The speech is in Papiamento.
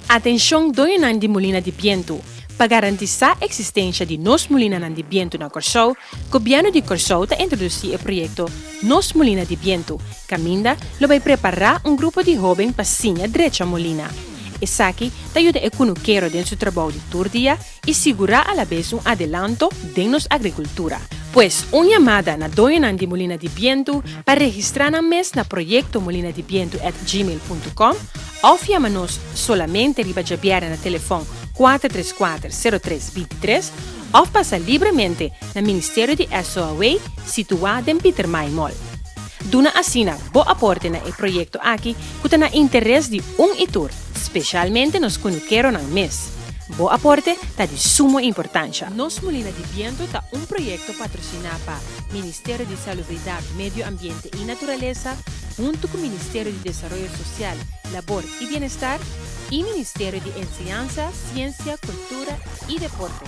Atenshon doñonan di mulina di bientu! Pa garantisá eksistensha di nos mulinanan di bientu na Kòrsou, Gobièrnu di Kòrsou ta introdusí e proyekto Nos Mulina di Bientu, kaminda lo bai prepará un grupo di hóben pa siña drecha mulina. Esaki ta yuda e kunukero den su trabou di tur dia i sigurá alabes un adelanto den nos agrikultura. Pues un yamada na doñonan di Mulina di Bientu pa registrá nan mes na proyekto mulinadibientu at gmail punto com òf yama nos solamente riba djabièrnè na telefòn 434 03 23 òf pasa libremente na Ministerio di SOAW situá den Pietermaai Mall. Duna asina bo aporte na e proyekto aki ku ta na interes di un i tur, speshalmente nos kunukeronan mes. Bo aporte ta di sumo importansha. Nos Mulina di Bientu ta un proyekto patrosiná pa Ministerio di Salubridat, Medio Ambiente i Naturalesa huntu ku Ministerio di Desaroyo Sosial, Labor i Bienestar i Ministerio di Enseñansa, Siensia, Kultura i Deporte.